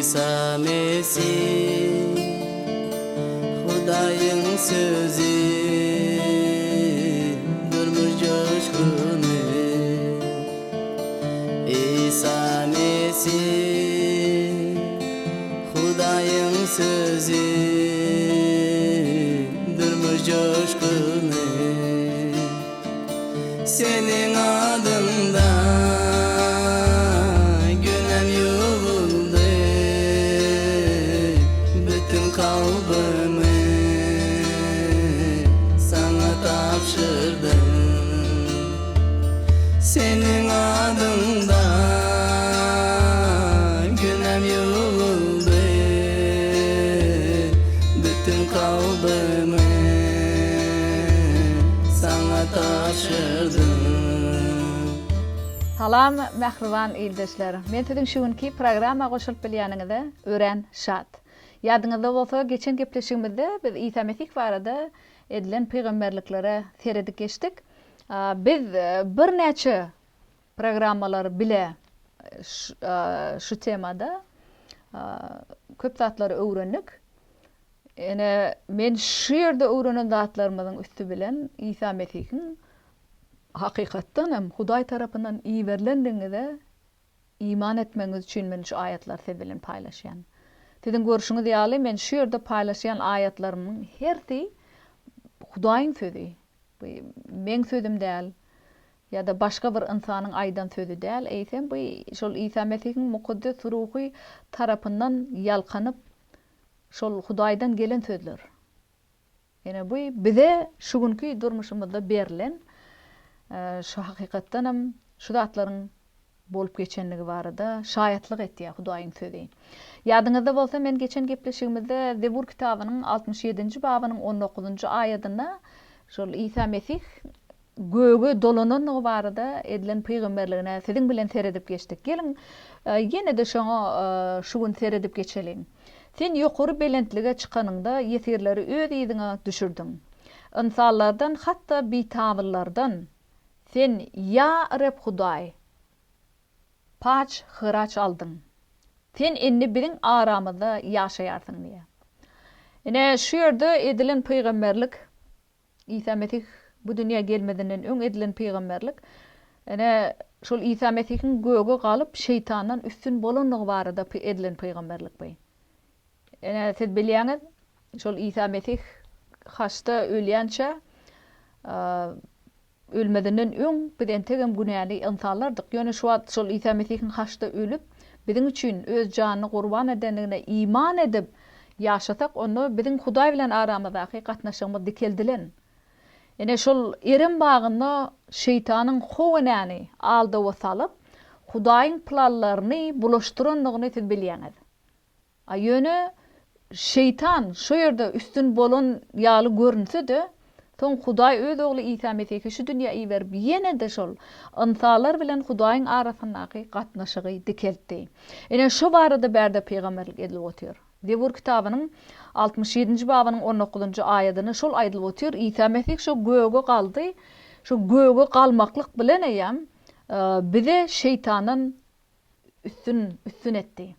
Isa Mesih Hudaýyň sözi Durmuş joşguny Isa Mesih Hudaýyň sözi Durmuş joşguny Seniň adyňda günäm ýuwuldy, Bütin kalbymy Saňa tabşyrdym. Seniň adyňda günäm ýuwuldy, Bütin kalbymy Saňa tabşyrdym. Salam mähriban ildeşler! Men siziň şu günki programma goşulyp bilýäniňize örän şat. Ýadyňyzda bolsa geçen gepleşigimizde biz Isa Mesih barada edilen pygamberliklere seredip geçdik. Biz birnäçe programmalar bile şu temada köp zatlary öwrendik. Ine, men şu ýerde öwrenen zatlarymyzyň üsti bilen Isa Mesihiň hakykatdan hem Hudaý tarapyndan iberilendigiňize iman etmegiňiz üçin men şu aýatlary siz bilen paýlaşýan. Siziň görşüňiz ýaly, men şu ýerde paýlaşýan aýatlarymyň hersi Hudaýyň sözi. Bu meň sözüm däl ýa-da başga bir ynsanyň aýdan sözi däl, eýsem bu şol Isa Mesihiň Mukaddes Ruhy tarapyndan ýalkanyp, şol Hudaýdan gelen sözler. Ýöne bu bize şu günki durmuşymyzda berlen şu hakykatdanam şu zatlaryň bolup geçenligi barada şaýatlyk etýär Hudaýyň Sözi. Ýadyňyzda bolsa men geçen gepleşigimizde Zebur kitabynyň 67-nji babynyň on dokuzynjy aýadynda şol Isa Mesih göge dolanandygy barada edilen pygamberligine siziň bilen seredip geçdik. Geliň, ýene-de şoňa şu gün seredip geçeliň. Sen ýokary belentlige çykanyňda ýesirleri öz yzyňa düşürdiň. Ynsanlardan, hatda bitabyllardan, Sen, ýa Reb Hudaý, paç hyraç aldyň. Sen indi biziň aramyzda ýaşaýarsyň diýýär. Ine, şu ýerde edilen pygamberlik Isa Mesih bu dünýä gelmezinden öň edilen pygamberlik, ine, şol Isa Mesihiň göge galyp, şeýtandan üstün bolandygy barada edilen pygamberlik bu. Ine, siz bilýäňiz, şol Isa Mesih haçda ölýänçä, Ölmezinden öň biz entegem günäli ynsanlardyk. Ýöne şu wagt şol Isa Mesihiň haçda ölüp, biziň üçin öz janyny gurban edendigine iman edip ýaşasak, onda biziň Hudaý bilen aramyzdaky gatnaşygymyz dikeldilen. Ine, şol Erem bagynda şeýtanyň How enäni aldawa salyp, Hudaýyň planlaryny bulaşdyrandygyny siz bilýäňiz. A ýöne şeýtan şo ýerde üstün bolan ýaly görünse-de, soň Hudaý öz Ogly Isa Mesihi şu dünýä iberip, ýene-de şol ynsalar bilen Hudaýyň arasyndaky gatnaşygy dikeltdi. Ine, şo barada bärde pygamberlik edilip otyr. Zebur kitabynyň 67-nji babynyň on dokuzynjy aýadynda şol aýdylyp otyr, Isa Mesih şo göge galdy, şo göge galmaklyk bilen eýýäm bize şeýtandan üstün, üstün etdi.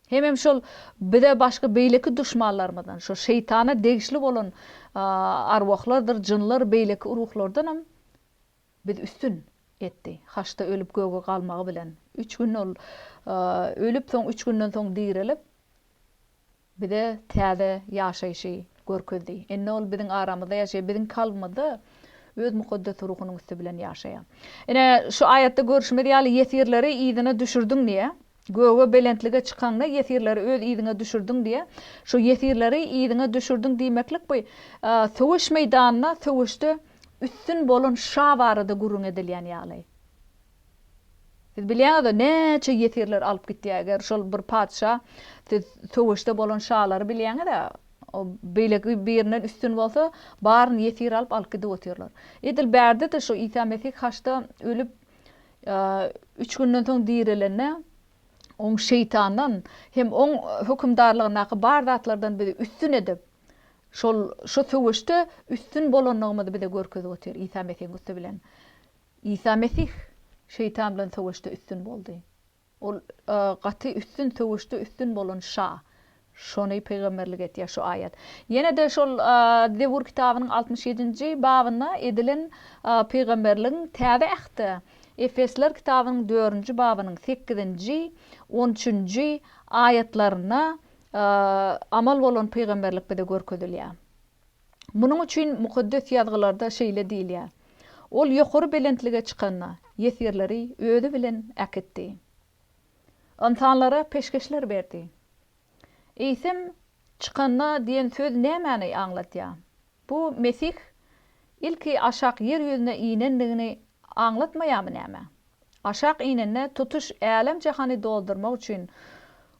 Hemem şol bize başga beýleki duşmanlarymyzdan, şo şeýtana degişli bolan arwahlardyr, jynlar, beýleki ruhlardanam biz üstün etdi. Haçda ölüp göge galmagy bilen. Üç gün ol ölüp soň üç günden soň direlip bize täze ýaşaýşy görkezdi. Indi ol biziň aramyzda ýaşaýar, biziň kalbymyzda öz mukaddes ruhunyň üsti bilen ýaşaýar. Ine, şu aýatda görşümiz ýaly ýesirleri yzyna düşürdiň diýýär. Göge belentlige çykaňda ýesirleri öz yzyňa düşürdiň diýýär. Şu ýesirleri yzyňa düşürdiň diýmeklik bu söweş meýdanynda söweşde üstün bolan şa barada gürrüň edilýän ýaly. Siz bilýäňiz-ä näçe ýesirler alyp gitýär eger şol bir patyşa siz söweşde bolan şalary bilýäňiz-ä o beýleki birinden üstün bolsa baryny ýesir alyp alyp gidip otyrlar. Edil bärde-de şu Isa Mesih haçda ölüp Üç günden soň direlende, oň şeýtandan hem oň hökümdarlygyndaky bar zatlardan bizi üstün edip, şol şu söweşde üstün bolandygymyzy bize görkezip otyr Isa Mesihiň üsti bilen. Isa Mesih şeýtan bilen söweşde üstün boldy. Ol gaty üstün, söweşde üstün bolan şa. Şony pygamberlik etýär şu aýat. Ýene-de şol Zebur kitabynyň 67-nji babynda edilen pygamberligiň Täze Ähtde Efesler kitabynyň dördünji babynyň sekizinji, on üçünji aýatlarynda amal bolan pygamberlik bize görkezilýär. Munuň üçin Mukaddes Ýazgylarda şeýle diýilýär, Ol ýokary belentlige çykanda, ýesirleri özi bilen äkitdi. Ynsanlara peşgeşler berdi. Eýsem, çykanda diýen söz nämäni aňladýar? Bu Mesih ilki aşak ýer ýüzüne inendigini aňlatmaýarmy näme? Aşak inende tutuş älem-jahany doldurmak üçin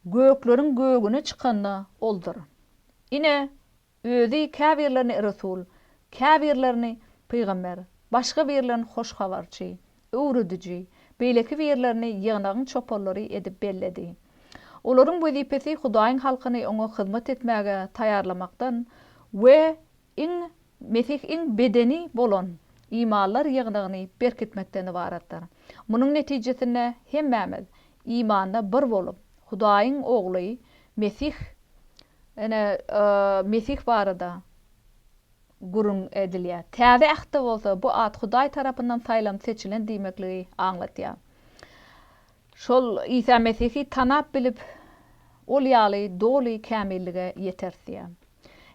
gökleriň gögüne çykanda Oldur. Ine, Özi käbirlerini resul, käbirlerini pygamber, başga birlerini hoş habarçy, öwrediji, beýleki birlerini ýygnagyň çopanlary edip belledi. Olaryň wezipesi Hudaýyň halkyny Oňa hyzmat etmäge taýýarlamakdan we iň Mesih iň bedeni bolan imanlar ýygnagyny berkitmekden ybaratdyr. Munuň netijesinde hemmämiz imanda bir bolup, Hudaýyň Ogly Mesih Ine, Mesih barada gürrüň edilýär. Täze Ähtde bolsa bu at Hudaý tarapyndan saýlanyp-seçilen diýmekligi aňladýar. Şol Isa Mesihi tanap bilip, ol ýaly doly kämillige ýeteris diýýär.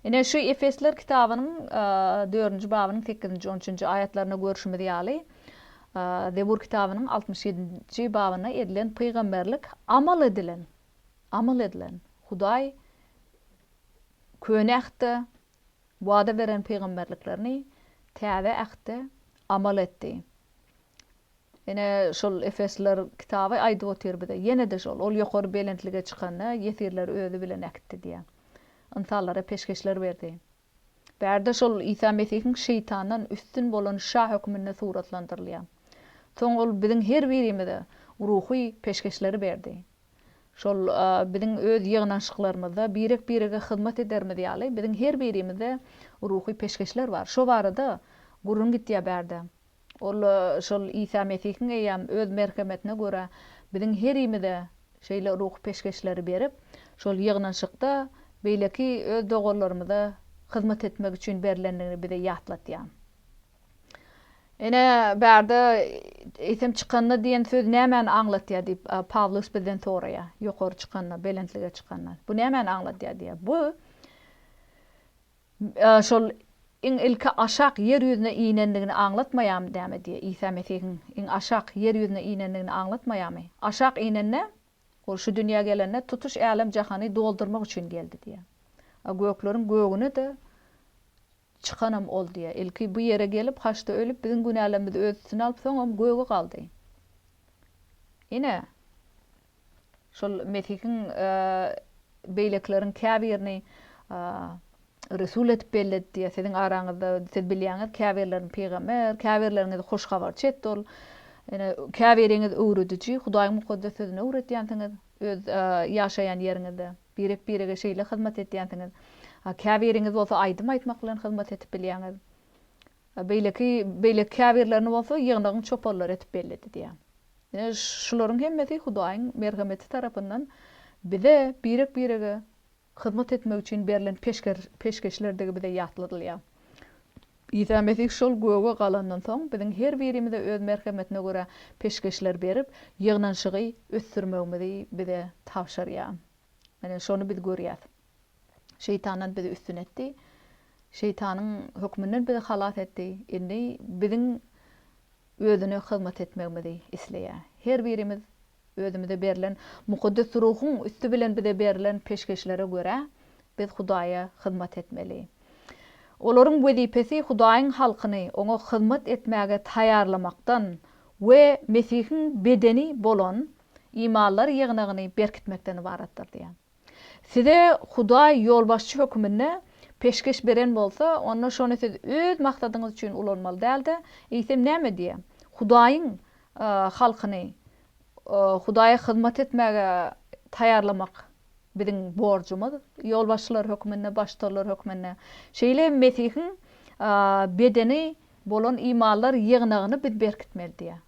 Ine, şu Efesler kitabynyň dördünji babynyň sekizinji, on üçünji aýatlarynda görşümiz ýaly, Zebur kitabynyň 67-nji babynda edilen pygamberlik amal edilen amal edilen, Hudaý Köne Ähtde wada beren pygamberliklerini Täze Ähtde amal etdi. Ine, şol Efesliler kitaby aýdyp otyr bize. Ýene-de şol, ol ýokary belentlige çykanda, ýesirleri özi bilen äkitdi diýýär. Ynsanlara peşgeşler berdi. Bärde şol Isa Mesihiň şeýtandan üstün bolan şa hökmünde suratlandyrylýar. Soň ol biziň her birimize ruhy peşgeşleri berdi. Şol biziň öz ýygnanyşyklarymyzda birek-birege hyzmat ederimiz ýaly, biziň her birimizde ruhy peşgeşler bar. Şo barada gürrüň gitýär bärde. Ol şol Isa Mesihiň eýýäm öz merhemetine görä biziň herimize şeýle ruhy peşgeşleri berip, şol ýygnanyşykda beýleki öz doganlarymyza hyzmat etmek üçin berlendigini bize ýatlatýar. Ine, bärde eýsem çykanda diýen söz nämäni aňlatýar diýip, Pawlus bizden soraýar. Ýokary çykanda, belentlige çykanda. Bu nämäni aňladýar diýýär. Bu şol iň ilki aşak ýer ýüzüne inendigini aňlatmaýarmy näme diýýär. Isa Mesihiň iň aşak ýer ýüzüne inendigini aňlatmaýarmy? Aşak inende, ol şu dünýä gelende tutuş älem-jahany doldurmak üçin geldi diýýär. A gökleriň gögüne-de Çykanam ol diýýär. Ilki bu ýere gelip, haçda ölüp, biziň günälerimizi öz üstüne alyp, soňam göge galdy. Ine, şol Mesihiň beýlekileriň käbirini resul edip belledi diýýär. Siziň araňyzda, siz bilýäňiz, käbirlerini pygamber, käbirleriňizi hoş habarçy etdi ol. Ine, käbiriňiz öwrediji, Hudaýyň mukaddes sözüni öwredýänsiňiz öz ýaşaýan ýeriňizde. Birek-birege şeýle hyzmat edýänsiňiz. A käbiriňiz bolsa aýdym aýtmak bilen hyzmat edip bilýäňiz. A beýleki, beýleki käbirlerini bolsa ýygnagyň çopanlary edip belledi diýýär. Ine, şularyň hemmesi Hudaýyň merhemeti tarapyndan bize birek-birege hyzmat etmek üçin berlen peşger, peşgeşlerdigi bize ýatladylýar. Isa Mesih şol göge galandan soň, biziň her birimize öz merhemetine görä peşgeşler berip, ýygnanyşygy ösdürmegimizi bize tabşyrýar. Ine, şony biz görýäs. Şeýtandan bizi üstün etdi. Şeýtanyň hökmünden bizi halas etdi. Indi biziň Özüne hyzmat etmegimizi isleýär. Her birimiz Özümize berlen Mukaddes Ruhuň üsti bilen bize berlen peşgeşlere görä, biz Hudaýa hyzmat etmeli. Olaryň wezipesi Hudaýyň halkyny Oňa hyzmat etmäge taýýarlamakdan we Mesihiň bedeni bolan imanlar ýygnagyny berkitmekden ybaratdyr diýýär. Size Hudaý ýolbaşçy höküminde peşgeş beren bolsa, onda şony siz öz maksadyňyz üçin ulanmaly däl-de, eýsem näme diýýär? Hudaýyň halkyny Hudaýa hyzmat etmäge taýýarlamak biziň borjumyz, ýolbaşçylar hökmünde, baştutanlar hökmünde. Şeýle hem Mesihiň bedeni bolan imanlar ýygnagyny biz berkitmeli diýýär.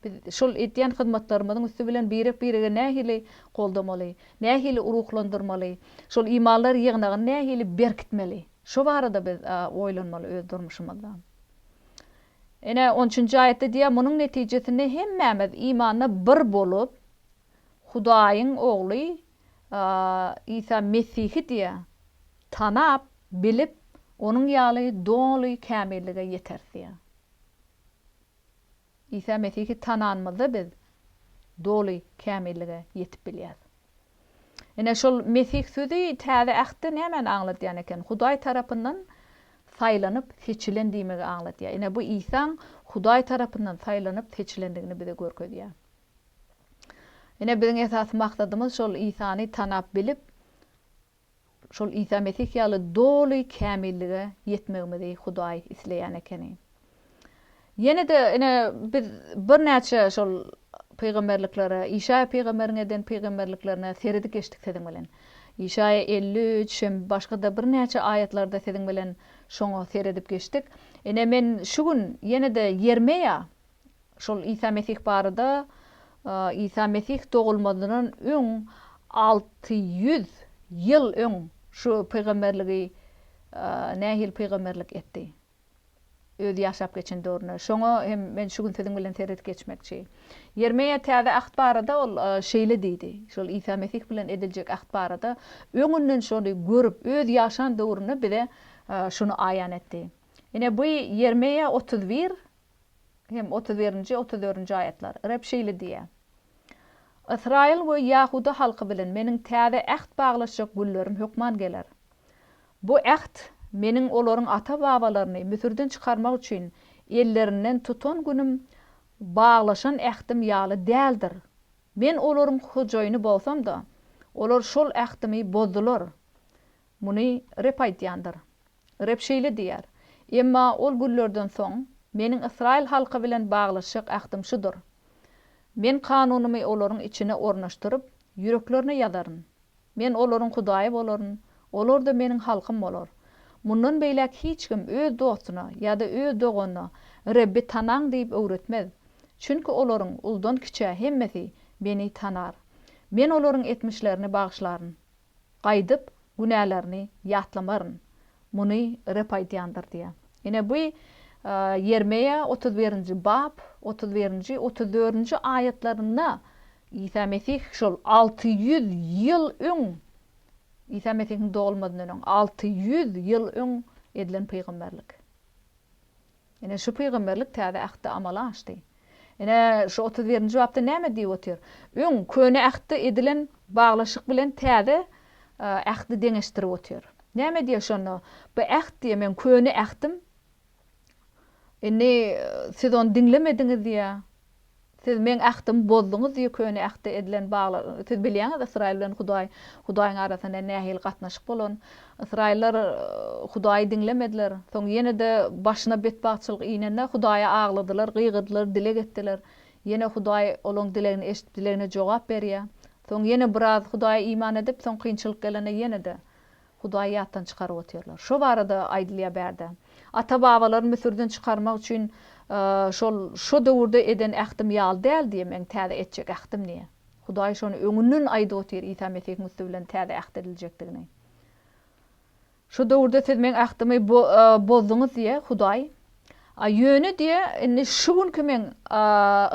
Biz şol edýän hyzmatlarymyzyň üsti bilen birek-biregi nähili goldamaly, nähili ruhlandyrmaly, şol imanlar ýygnagyny nähili berkitmeli? Şo barada biz oýlanmaly öz durmuşymyzda. Ine, on üçünji aýatda diýýär, Munuň netijesinde hemmämiz imanda bir bolup, Hudaýyň Ogly Isa Mesihi diýýär, tanap, bilip, Onuň ýaly doly kämillige ýeteris diýýär. Isa Mesihi tananymyzda biz doly kämillige ýetip bilýäris. Ine, şol Mesih sözi Täze Ähtde nämäni aňladýan eken? Hudaý tarapyndan saýlanyp seçilen diýmegi aňladýar. Ine, bu Isaň Hudaý tarapyndan saýlanyp seçilendigini bize görkezýär. Ine, biziň esasy maksadymyz şol Isany tanap bilip, Şol Isa Mesih ýaly doly kämillige ýetmegimizi Hudaý isleýän ekeni. Ýene-de ine biz birnäçe şol pygamberliklere, Işaýa pygamberiň eden pygamberliklerine seredip geçdik siziň bilen. Işaýa 53 hem başga-da birnäçe aýatlarda siziň bilen şoňa seredip geçdik. Ine men şu gün ýene-de Ýermeýa Şol Isa Mesih barada Isa Mesih dogulmazyndan öň 600 ýyl öň şu pygamberligi nähili pygamberlik etdi? Öz ýaşap geçen döwründe. Şoňa hem men şu gün siziň bilen seredip geçmekçi. Ýermeýa täze äht barada ol şeýle diýdi. Şol Isa Mesih bilen ediljek äht barada öňünden şony görüp, öz ýaşan döwründe bize şuny aýan etdi. Ine bu Ýermeýa 31 hem 31-nji, 34-nji aýatlar. Reb şeýle diýýär, Ysraýyl we Ýahuda halky bilen Meniň täze äht baglaşjak günlerim hökman geler. Bu äht Meniň olaryň ata-babalaryny Müsürden çykarmak üçin ellerinden tutan günüm baglaşan ähtim ýaly däldir. Men olaryň hojaýyny bolsam-da, olar şol ähtimi bozdular. Muny Reb aýdýandyr. Reb şeýle diýýär, Emma ol günlerden soň, Meniň ysraýyl halky bilen baglaşjak ähtim şudur, Men kanunymy olaryň içine ornaşdyryp, ýüreklerine ýazaryn. Men olaryň Hudaýy bolaryn, olar-da Meniň halkym bolar. Mundan beýläk hiç kim öz dostuna ýa-da öz doganyna, Rebbi tanaň diýip öwretmez. Çünki olaryň uludan-kiçä hemmesi Meni tanar. Men olaryň etmişlerini bagyşlaryn. Gaýdyp, günälerini ýatlamaryn. Muny Reb aýdýandyr diýýär. Ine, bu Ýermeýa 31-nji bap, 31-nji, 34-nji aýatlarynda Isa Mesih şol 600 ýyl öň, Isa Mesihiň dogulmazyndan öň 600 ýyl öň edilen pygamberlik. Ine, şu pygamberlik Täze Ähtde amala aşdy. Ine, şu 31-nji bapda näme diýip otyr? Öň, Köne Ähtde edilen baglaşyk bilen Täze Ähti deňeşdirip otyr. Näme diýýär şonda? Bu äht diýýär, meň köne ähtim. Indi siz ony diňlemediňiz diýýär. Siz meň ähtimi bozduňyz diýýär, köne ähtde edilen bagla, siz bilýäňiz Ysraýyl bilen Hudaý, Hudaýyň arasynda nähili gatnaşyk bolan. Ysraýyllar Hudaýy diňlemediler. Soň ýene-de başyna betbagtçylyk inende Hudaýa agladylar, gygyrdylar, dileg etdiler. Ýene Hudaý olaň dilegini eşidip, dilegine jogap berýär. Soň ýene biraz Hudaýa iman edip, soň kynçylyk gelende ýene-de Hudaýy ýatdan çykaryp otyrlar. Şo barada aýdylýar bärde. Ata-babalaryny Müsürden çykarmak üçin şol şo döwürde eden ähtim ýaly däl diýýär, meň täze etjek ähtim diýýär. Hudaý şony öňünden aýdyp otyr Isa Mesihiň üsti bilen täze äht ediljekdigini. Şo döwürde siz meň ähtimi bozduňyz diýýär Hudaý. A ýöne diýýär, indi şu günki meň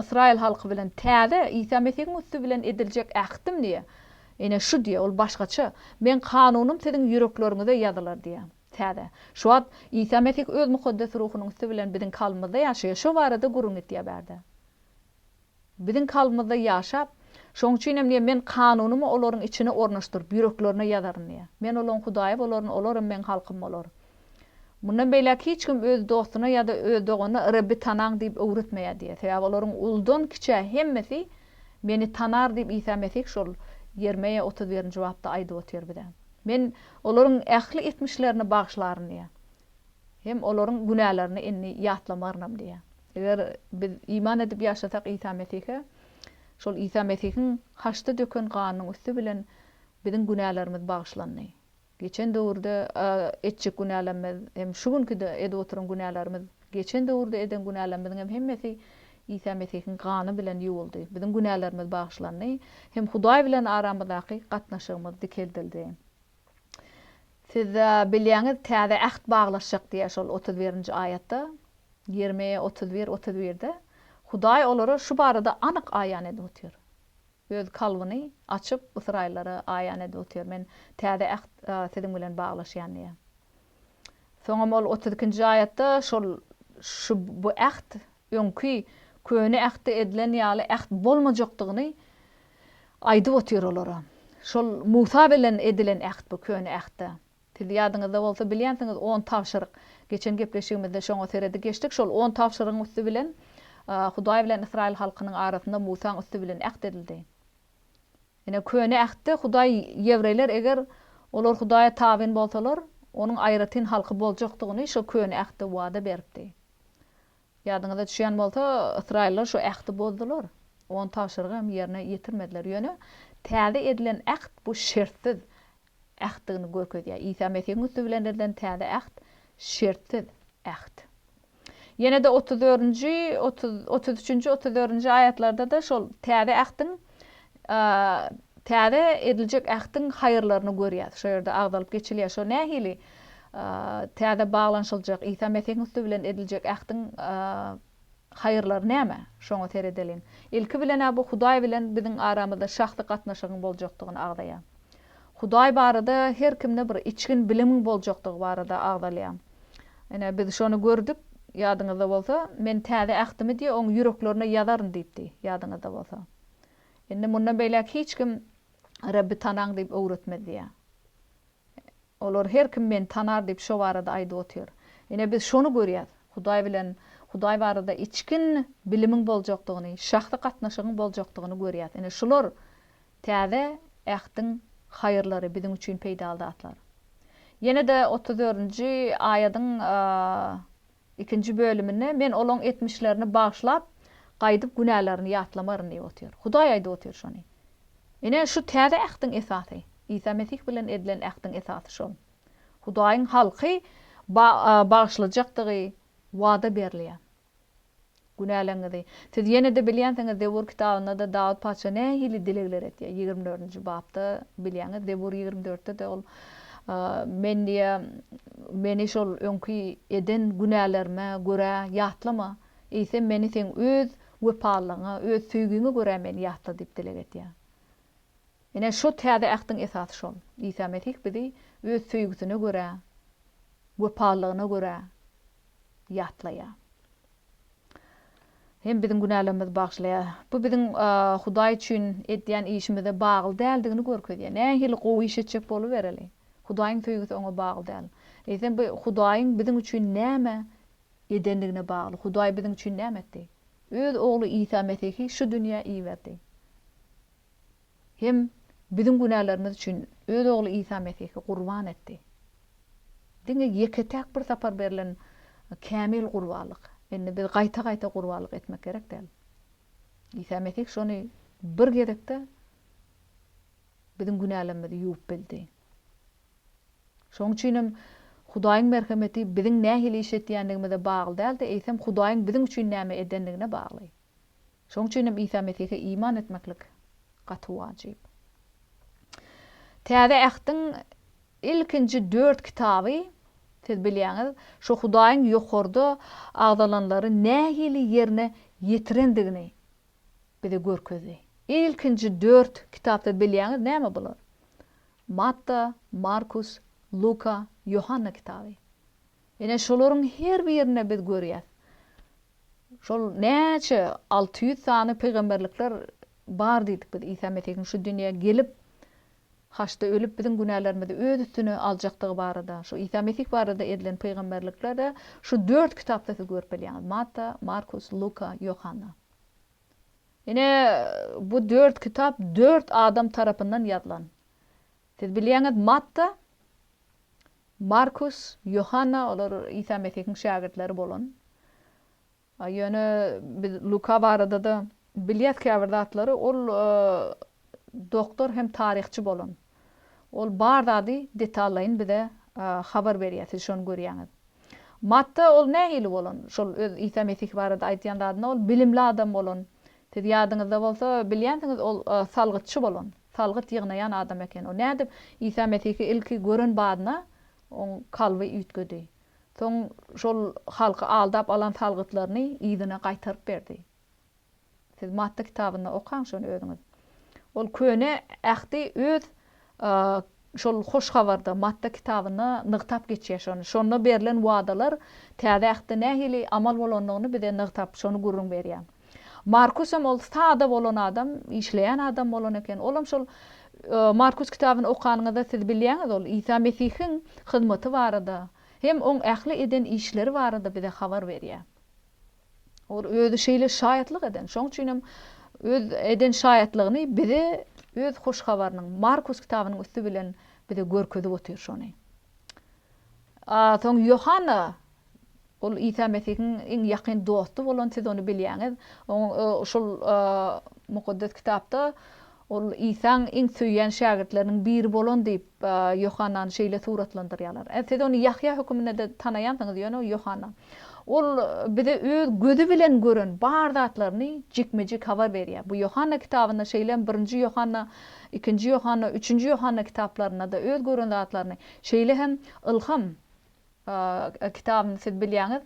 Ysraýyl halky bilen täze Isa Mesihiň üsti bilen ediljek ähtim diýýär. Ine, şu diýýär, ol başgaça. Meň kanunym siziň ýürekleriňize ýazylar diýýär. Täze. Şu wagt Isa Mesih Öz Mukaddes Ruhunyň üsti bilen biziň kalbymyzda ýaşaýar. Şo barada gürrüň gitýär bärde. Biziň kalbymyzda ýaşap, şoň üçin hem diýýär, Men kanunymy olaryň içine ornaşdyryp, ýüreklerine ýazaryn diýýär. Men olaryň Hudaýy bolaryn, olar hem Meň halkym bolar. Mundan beýläk hiç kim öz dostuna ýa-da öz doganyna Rebbi tanaň diýip öwretmeýär diýýär. Sebäbi olaryň uludan kiçä hemmesi Meni tanar diýip Isa Mesih şol Ýermeýa 31-nji bapda aýdyp otyr bize. Men olaryň ähli etmişlerini bagyşlaryn diýýär. Hem olaryň günälerini indi ýatlamarynam diýýär. Eger biz iman edip ýaşasak Isa Mesihe, şol Isa Mesihiň haçda döken ganynyň üsti bilen biziň günälerimiz bagyşlandy. Geçen döwürde etjek günälerimiz hem şu günki-de edip oturan günälerimiz, geçen döwürde eden günälerimiziň hem hemmesi Isa Mesihiň gany bilen ýuwuldy. Biziň günälerimiz bagyşlandy hem Hudaý bilen aramyzdaky gatnaşygymyz dikeldildi. Siz bilýäňiz, täze äht baglaşjak diýýär şol 31-nji aýatda, Ýermeýa 31, 31-de. Hudaý olara şu barada anyk aýan edip otyr. Öz kalbyny açyp, ysraýyllara aýan edip otyr, Men täze äht siziň bilen baglaşýan diýýär. Soňam ol 32-nji aýatda şol şu bu äht öňki köne ähtde edilen ýaly äht bolmajakdygyny aýdyp otyr olara. Şol Musa bilen edilen äht bu köne ähtde. Siz ýadyňyzda bolsa bilýänsiňiz on tabşyryk. Geçen gepleşigimizde şoňa seredip geçdik. Şol on tabşyrygyň üsti bilen Hudaý bilen Ysraýyl halkynyň arasynda Musaň üsti bilen äht edildi. Ine köne ähtde Hudaý ýewreýler eger olar Hudaýa tabyn bolsalar, onuň aýratyn halky boljakdygyny şo köne ähtde wada beripdi. Ýadyňyza düşýän bolsa, ysraýyllar şo ähti bozdular. On tabşyrygy hem ýerine ýetirmediler. Ýöne täze edilen äht bu şertsiz ähtdigini görkezýär. Isa Mesihiň üsti bilen edilen täze äht şertsiz äht. Ýene-de 34-nji, 33-nji, 34-nji aýatlarda-da şol täze ähtiň täze ediljek ähtiň haýyrlaryny görýäris. Şo ýerde agzalyp geçilýär. Şo nähili täze baglanyşyljak Isa Mesihiň üsti bilen ediljek ähtiň haýyrlary näme? Şoňa seredeliň. Ilki bilen-ä bu Hudaý bilen biziň aramyzda şahsy gatnaşygyň boljakdygyny agzaýar. Hudaý barada her kimde bir içgin bilimiň boljakdygy barada agzalýar. Ine, biz şony gördük, ýadyňyzda bolsa, Men täze ähtimi diýe, oň ýüreklerine ýazaryn diýipdi, ýadyňyzda bolsa. Indi mundan beýläk hiç kim Rebbi tanaň diýip öwretmez diýýär. Olar her kim meni tanar diýip şo barada aýdyp otyr. Ine biz şony görýäs. Hudaý bilen Hudaý barada içgin bilimiň boljakdygyny, şahsy gatnaşygyň boljakdygyny görýäs. Ine şular täze ähtiň haýyrlary biziň üçin peýdaly zatlar. Ýene-de 34-nji aýadyň ikinji bölüminde men olaň etmişlerini bagyşlap, gaýdyp günälerini ýatlamaryn diýip otyr. Hudaý aýdyp otyr şony. Ine, şu täze ähtiň esasy. Isa Mesih bilen edilen ähtiň esasy şol. Hudaýyň halky bagyşlajakdygy wada berilýär. Günäleriňizi. Siz ýene-de bilýänsiňiz, Zebur kitabynda-da Dawut patyşa nähili dilegler etýär. 24-nji bapda bilýäňiz, Zebur 24-de-de ol Men diýýär, meni şol öňki eden günälerime görä ýatlama, eýsem meni seň öz wepalylygyňa, öz söýgiňe görä meni ýatla diýip dileg etýär. Ine, şo Täze Ähtiň esasy şol. Isa Mesih bizi Öz söýgüsine görä, wepalylygyna görä ýatlaýar. Hem biziň günälerimizi bagyşlaýar. Bu biziň Hudaý üçin edýän işimize bagly däldigini görkezýär. Nähili gowy iş etjek bolubereli, Hudaýyň söýgüsi oňa bagly däl. Eýsem, bu Hudaýyň biziň üçin näme edendigine bagly. Hudaý biziň üçin näme etdi? Öz Ogly Isa Mesihi şu dünýä iberdi. Hem biziň günälerimiz üçin Öz Ogly Isa Mesihi gurban etdi. Diňe ýeke-täk bir sapar berlen kämil gurbanlyk. Indi biz gaýta-gaýta gurbanlyk etmek gerek däl. Isa Mesih şony bir gezekde biziň günälerimizi ýuwup bildi. Şonuň üçin hem Hudaýyň merhemeti biziň nähili iş etýändigimize bagly däl-de, eýsem Hudaýyň biziň üçin näme edendigine bagly. Şonuň üçin hem Isa Mesihe iman etmeklik gaty wajyp. Täze Ähtiň ilkinji dört kitaby, siz bilýäňiz, şo Hudaýyň ýokarda agzalanlary nähili ýerine ýetirendigini bize görkezdi. Ilkinji dört kitap siz bilýäňiz näme bular? Matta, Markus, Luka, Ýohanna kitaby. Ine şolaryň her birinde biz görýäs. Şol näçe 600 sany pygamberlikler bar diýdik biz Isa Mesihiň şu dünýä gelip haçda ölüp biziň günälerimizi öz üstüne aljakdygy barada, şu Isa Mesih barada edilen pygamberlikleri şu dört kitapda siz görüp bilýäňiz. Matta, Markus, Luka, Ýohanna. Ine bu dört kitap dört adam tarapyndan ýazylan. Siz bilýäňiz Matta, Markus, Ýohanna olar Isa Mesihiň şägirtleri bolan. Ýöne biz Luka barada-da bilýäs käbir zatlary. Ol doktor hem taryhçy bolan. Ol bar zady detallaýyn bize habar berýär, siz şony görýäňiz. Matta ol nähili bolan? Şol öz Isa Mesih barada aýdýan zadynda ol bilimli adam bolan. Siz ýadyňyzda bolsa, bilýänsiňiz, ol salgytçy bolan, salgyt ýygnaýan adam eken. O nädip Isa Mesihi ilki gören badyna oň kalby üýtgedi. Soň şol halky aldap alan salgytlaryny yzyna gaýtaryp berdi. Siz Matta kitabynda okaň şony özüňiz. Ol Köne Ähti öz şol Hoş Habarda, Matta kitabynda nygtap geçýär şony. Şonda berlen wadalar Täze Ähtde nähili amal bolandygyny bize nygtap şony gürrüň berýär. Markusam ol sada bolan adam, işleýän adam bolan eken. Olam şol Markus kitabyny okanyňyzda siz bilýäňiz ol Isa Mesihiň hyzmaty barada hem oň ähli eden işleri barada bize habar berýär. Ol özi şeýle şaýatlyk eden. Şoň üçin hem öz eden şaýatlygyny bize öz hoş habarynyň Markus kitabynyň üsti bilen bize görkezip otyr şony. A soň Ýohanna ol Isa Mesihiň iň ýakyn dosty bolan siz ony bilýäňiz. Oň şol Mukaddes kitapda Ol Isaň iň söýýän şägirtleriniň biri bolan diýip, Ýohannany şeýle suratlandyrýarlar. Ä, siz ony Ýahýa höküminde-de tanaýansyňyz, ýöne Ýohanna. Ol bize öz gözi bilen gören bar zatlaryny jikme-jik habar berýär. Bu Ýohanna kitabynda, şeýle hem Birinji Ýohanna, Ikinji Ýohanna, Üçünji Ýohanna kitaplarynda-da öz gören zatlaryny, şeýle hem Ylham kitabyny siz bilýäňiz,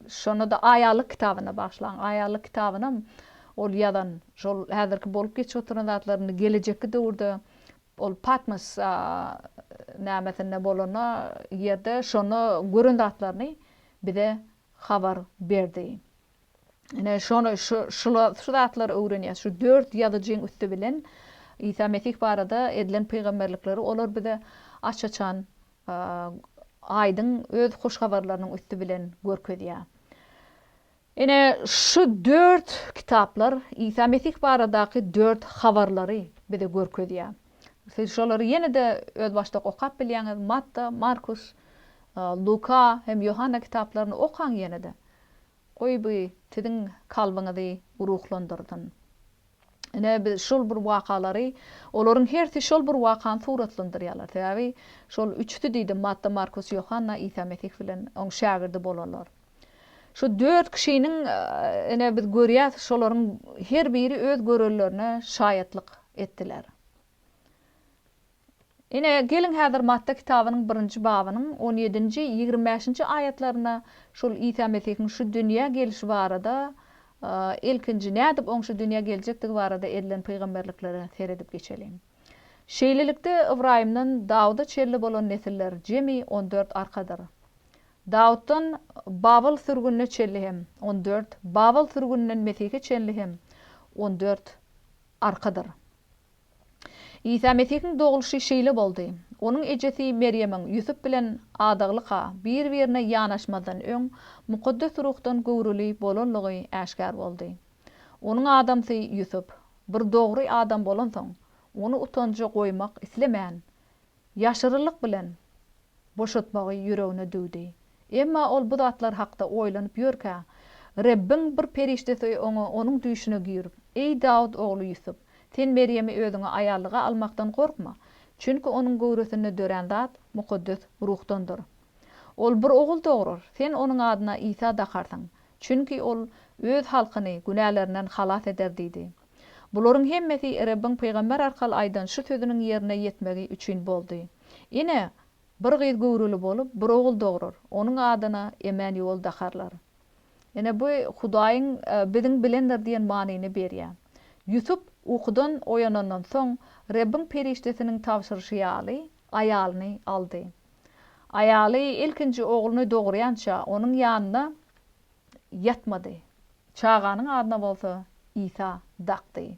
Şonda-da Aýallyk kitabyna bagyşlaň. Aýallyk kitabynam ol ýazan, şol häzirki bolup geçip oturan zatlar indi gelejekki döwürde ol Patmos nämesinde bolanda ýerde şonda gören zatlaryny bize habar berdi. Ine şony şu şu zatlary öwrenýäs. Şu dört ýazyjyň üsti bilen Isa Mesih barada edilen pygamberlikleri olar bize aç-açan aýdyň öz hoş habarlarynyň üsti bilen görkezýär. Ine, şu dört kitaplar Isa Mesih baradaky dört habarlary bize görkezýär. Siz şolary ýene-de özbaşdak okap bilýäňiz, Matta, Markus, Luka hem Ýohanna kitaplaryny okaň ýene-de. Goý bu siziň kalbyňyzy ruhlandyrsyn. Ine, biz şol bir wakalary, olaryň hersi şol bir wakany suratlandyrýarlar. Sebäbi şol üçüsi diýdim, Matta, Markus, Ýohanna Isa Mesih bilen oň şägirdi bolanlar. Şu dört kişiniň, ine, biz görýäs, şolaryň her biri öz görenlerine şaýatlyk etdiler. Ine, geliň häzir Matta kitabynyň birinji babynyň on ýedinji, 25 bäşinji aýatlarynda şol Isa Mesihiň şu dünýä gelşi barada, ilkinji nädip Oň şu dünýä geljekdigi barada edilen pygamberliklere seredip geçeliň. Şeýlelikde, Ybraýymdan Dawuda çenli bolan nesiller jemi on dört arkadyr. Dawutdan Babyl sürgünine çenli hem on dört, Babyl sürgüninden Mesihe çenli hem on dört arkadyr. Isa Mesihiň dogluşy şeýle boldy. Onuň ejesi Merýemiň Ýusup bilen adaglyka bir-birine ýanaşmazdan öň, Mukaddes Ruhdan göwreli bolanlygy äşgär boldy. Onuň adamsy Ýusup, bir dogry adam bolansoň, ony utanja goýmak islemän, ýaşyrynlyk bilen boşatmagy ýüregine düwdi. Emma ol bu zatlar hakda oýlanyp ýörkä, Rebbiň bir perişdesi oňa onuň düýşüne girip, Eý, Dawut ogly Ýusup, sen Merýemi özüňe aýallyga almakdan gorkma, çünki onuň göwresinde dörän zat Mukaddes Ruhdandyr. Ol bir ogul dograr, sen onuň adyna Isa dakarsyň, çünki ol Öz halkyny günälerinden halas eder diýdi. Bularyň hemmesi Rebbiň pygamber arkaly aýdan şu sözüniň ýerine ýetmegi üçin boldy. Ine, bir gyz göwreli bolup, bir ogul dograr, onuň adyna Emänýuwel dakarlar. Ine, bu Hudaýyň biziň bilendir diýen manyny berýär. Ýusup ukudan oýanandan soň, Rebbiň perişdesiniň tabşyryşy ýaly, aýalyny aldy. Aýaly ilkinji ogluny dogurýança, onuň ýanynda ýatmady. Çaganyň adyna bolsa Isa dakdy.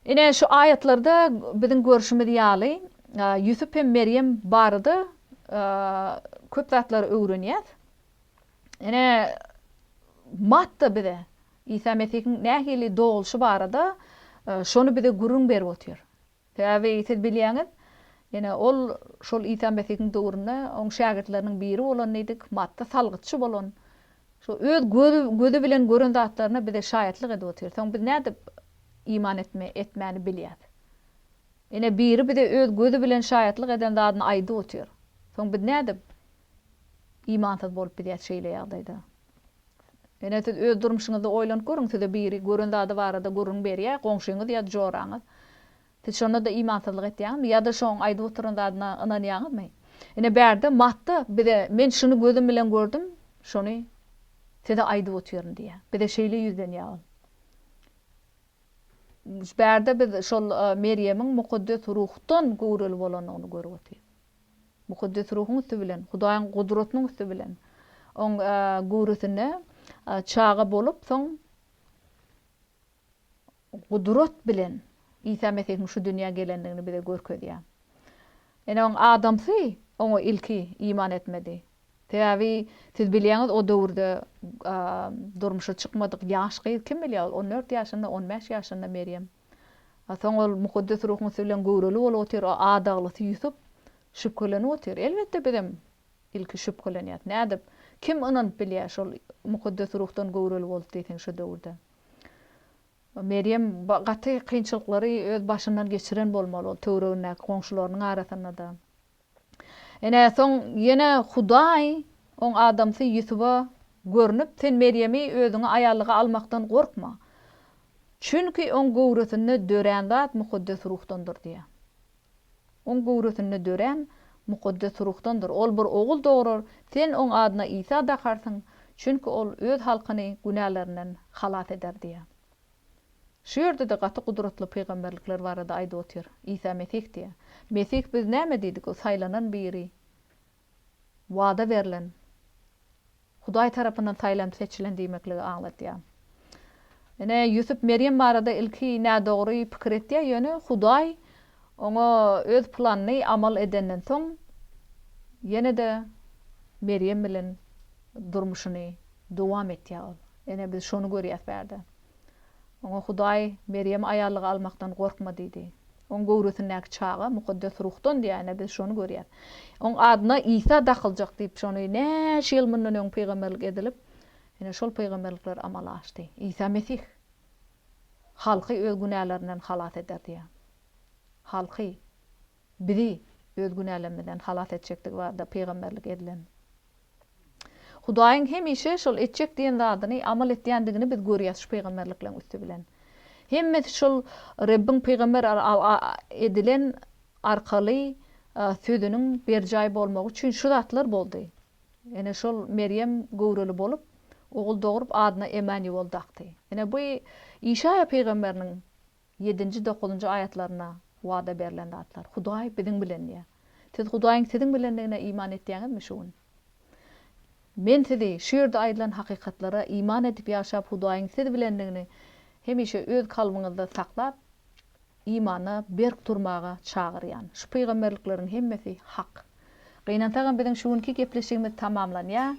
Ine, şu aýatlarda biziň görşümiz ýaly, Ýusup hem Merýem barada köp zatlary öwrenýäs. Ine, Matta bize Isa Mesihiň nähili dogluşy barada şony bize gürrüň berip otyr. Sebäbi siz bilýäňiz, ine, ol şol Isa Mesihiň döwründe oň şägirtleriniň biri bolan diýdik, Matta salgytçy bolan. Şo öz gözi, gözi bilen gören zatlaryna bize şaýatlyk edip otyr. Soň biz nädip iman etme, etmäni bilýäs? Ine, biri bize öz gözi bilen şaýatlyk eden zadyny aýdyp otyr. Soň biz nädip? imansyz bolup bilýäs şeýle ýagdaýda? Ine siz öz durmuşyňyzda oýlanyp görüň, size biri gören zady barada gürrüň berýär, goňşyňyz ýa joraňyz. Siz şonda-da imansyzlyk etýäňizmi ýa-da şoň aýdyp oturan zadyna ynanýaňyzmy? Ine bärde Matta bize men şuny gözüm bilen gördüm, şony size aýdyp otyryn diýýär. Bize şeýle ýüzlenýär ol. Bärde biz şol Merýemiň Mukaddes Ruhdan göwreli bolandygyny görüp otyrys. Mukaddes Ruhuň üsti bilen, Hudaýyň gudratynyň üsti bilen oň göwresinde çaga bolup, soň gudrat bilen Isa Mesihiň şu dünýä gelendigini bize görkezýär. Ine oň adamsy oňa ilki iman etmedi. Sebäbi siz bilýäňiz o döwürde durmuşa çykmadyk ýaş gyz kim bilýär ol 14 ýaşynda, 15 ýaşynda Merýem. A soň ol Mukaddes Ruhuň üsti bilen göwreli bolup otyr, o adaglysy Ýusup şübhelenip otyr. Elbetde bizem ilki şübhelenýäs. Nädip? Kim ynanyp bilýär şol Mukaddes Ruhdan göwreli boldy diýseň şo döwürde. Merýem gaty kynçylyklary öz başyndan geçiren bolmaly ol töweregindäki goňşularynyň arasynda-da. Ine, soň ýene Hudaý oň adamsy Ýusuba görnüp, Sen Merýemi özüňe aýallyga almakdan gorkma. Çünki oň göwresinde dörän zat Mukaddes Ruhdandyr diýýär. Oň göwresinde dörän Mukaddes Ruhdandyr. Ol bir ogul dograr, sen oň adyna Isa dakarsyň, çünki ol öz halkyny günälerinden halas eder diýýär. Şu ýerde-de gaty gudratly pygamberlikler barada aýdyp otyr. Isa Mesih diýýär. Mesih biz näme diýdik, o saýlanan biri, wada berlen, Hudaý tarapyndan saýlanyp seçilen diýmekligi aňladýar. Ine, Ýusup Merýem barada ilki nädogry pikir etýär, ýöne Hudaý oňa öz planyny amal edenden soň, ýene-de Merýem bilen durmuşyny dowam etýär ol. Ine, biz şony görýäs bärde. Oňa Hudaý, Merýemi aýallyga almakdan gorkma diýdi. Oň göwresindäki çaga Mukaddes Ruhdan diýýär, ine biz şony görýäs. Oň adyna Isa dakyljak diýip, şony näçe ýyl mundan öň pygamberlik edilip, ine şol pygamberlikler amala aşdy. Isa Mesih halky öz günälerinden halas eder diýýär. Halky, bizi öz günälerimizden halas etjekdigi barada pygamberlik edilen. Hudaýyň hemişe şol etjek diýen zadyny amal etýändigini biz görýäs şu pygamberlikleriň üsti bilen. Hemmesi şol Rebbiň pygamber edilen arkaly sözüniň berjaý bolmagy üçin şu zatlar boldy. Ene şol Merýem göwreli bolup, ogul dogrup adyna Emanyuel dakdy. Ene bu Işaýa pygamberiniň Ýedinji, dokuzynjy aýatlarynda wada berlen zatlar. Hudaý biziň bilen diýýär. Siz Hudaýyň siziň bilendigine iman etýäňizmi şu gün? Men sizi şu ýerde aýdylan hakykatlara iman edip ýaşap Hudaýyň siz bilendigini hemişe öz kalbyňyzda saklap imanda berk durmaga çagyrýan. Şu pygamberlikleriň hemmesi hak. Gynansagam biziň şu günki gepleşigimiz tamamlanýar.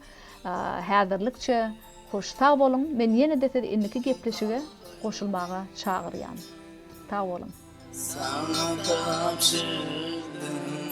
Häzirlikçe hoş sag boluň. Men ýene-de sizi indiki gepleşige goşulmaga çagyrýan. Sag boluň. Saňa tabşyrdym.